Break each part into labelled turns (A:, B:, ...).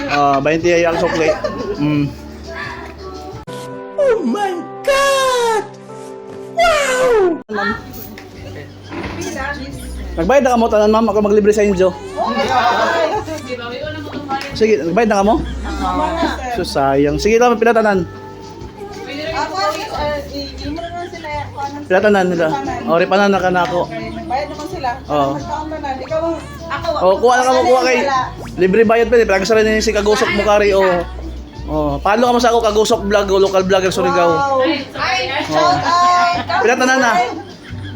A: Ah, 20 ay ang sukli. Oh my God! Wow! Nagbayad na ka mo, tanan, ma'am, ako maglibre sa inyo. Sige, nagbayad na ka mo? So sayang. Sige lang, pilatanan.
B: Ako, imo na lang sila.
A: Pilatanan nila. O, ripanan na ka na ako.
B: Bayad naman sila.
A: Oo.
B: Magkaon na. Ikaw ang ako.
A: O, kuha na ka mo, kuha kay. Libre bayad pa. Palagi sa rin si Kagusok mo kari. O, o, follow ka mo sa ako, Kagusok Vlog, o local vlogger Surigao.
B: Wow. Shout out.
A: Pilatanan na.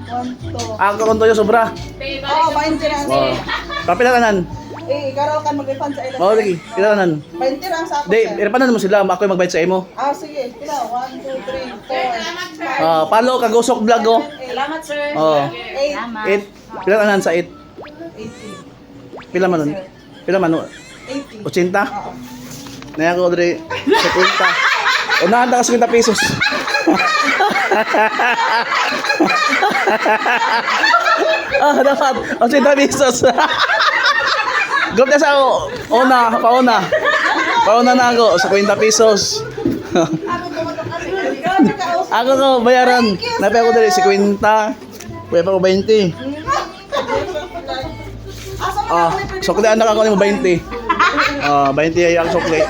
B: One, two.
A: Ako kung toyo sobra.
B: Oo, 20 na.
A: O, papilatanan.
B: Eh, ikaw raw kan mag-refund sa ila.
A: O, lagi, pilatanan.
B: 20 lang sa ako,
A: Di,
B: sir.
A: iripanan mo sila, ako yung magbayad sa imo.
B: Ah, sige. Pila? 1, 2, 3, 4,
A: Ah, follow Kagusok Vlog, o.
B: Salamat, sir.
A: O,
B: 8,
A: 8. Pilatanan sa 8.
B: 80.
A: Pila man nun? Pila man nun?
B: 80.
A: 80?
B: Oo.
A: Naya ko dre 50. Unahan ta ka 50 pesos. Ah, dapat 80 pesos. Gop na sa ako. Una, pauna. Pauna na ako sa 50 pesos.
B: Grabe ka, oh.
A: Ako ko bayaran. Napay ako dre 50. Kuya pa ko 20.
B: Asa man
A: Ah,
B: ako may
A: sukli anak ako nimo 20. Ah, 20 ay ang sukli.